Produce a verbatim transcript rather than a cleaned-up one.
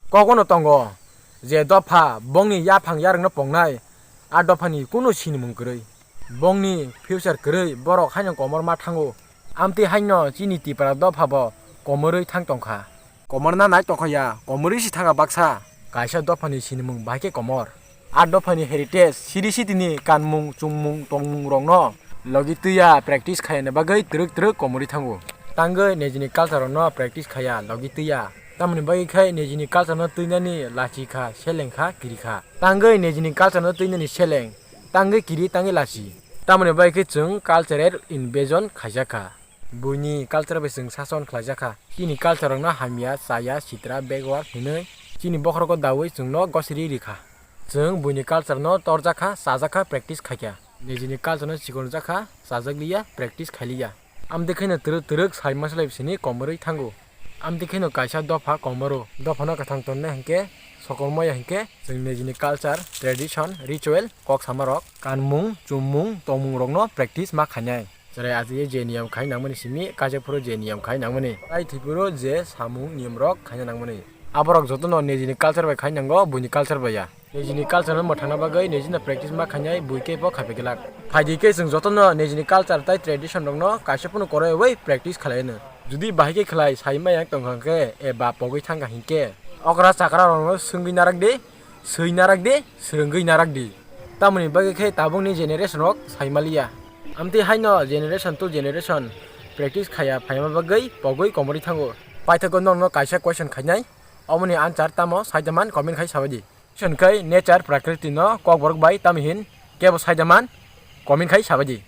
Kogono tongo je dopha bongni yaphang yarwkno pongnai, a dophani kunu sinimung kwrwi. Bongni future kwrwi, borok haino komor ma thango. Amtwi haino chini Tipra dopha bo komorwi thang tongkha. Komorna nai tongkha ya, komorwi si thanga baksa. Kaisa dophani sinimung bahai khe komor. A dophani heritage, siri sitini kanmung, chumung, tongmung rokno logi twiya practice khaina bagwi twrwk twrwk komorwi thango. Tangwi nijini culture rokno practice khaya logi twiya. Tamoni bagwi khe nijini culture no twinani lachi kha, seleng kha, kiri kha. Tangwi nijini culture no twinani seleng, tangwi kiri, tangwi lachi. Tamoni bagwi khe chwng cultural invasion khaijak kha. Buini culture bai chwng sason khlaijak kha. Chini culture rokno hamya, chaya, sitra, backward hinwi chini bokhorogo daui chwngno gosiri rikha. Chwng buini culture no torjak kha, chajak kha, practice khaikha. Nijini culture no chikonjak kha, chajak liya, practice khailiya. Amtwi kheno twrwk twrwk sai masalai bisini komorwi thango. Amtwi kheno kaisa dopha komoro. Dophano kwthang tonna hinkhe, sokomaya hinkhe chwng nijini culture, tradition, ritual, kok samarok, kanmung, chummung, tongmung rokno practice ma khainai. Chwrai ajiye je niyam khai nangmani simi, kaisa phuru je niyam khai nangmani. Tai thwipuro je samung niyam rok khaina nangmani. Aborok jotono nijini culture bai khai nango, buini culture bai ya. Nijini culture no mwthangna bagwi nijino practice ma khainai, bui khe bo khaipai glak. Phaidi khe chwng jotono nijini culture tai tradition rokno kaisa phunu koroi wi practice khlaino. Jodi bahai khe khlai sai maya tongkha khe eba pogwi thangkha hinkhe okra chakra rokno swngwi narak di. Swi narak di, swrwngwi narak di. Tamoni bagwi khe tabukni generation rok sai maliya. Amtwi haino generation to generation practice khaya phaima bagwi pogwi komorwi thango. Paithago nokno kaisa question khainai, omoni answer tamo saida man comment khai sabai di. Question khai nature prakriti no kokborok bai tamo hin kebo saida man comment khai sabai di.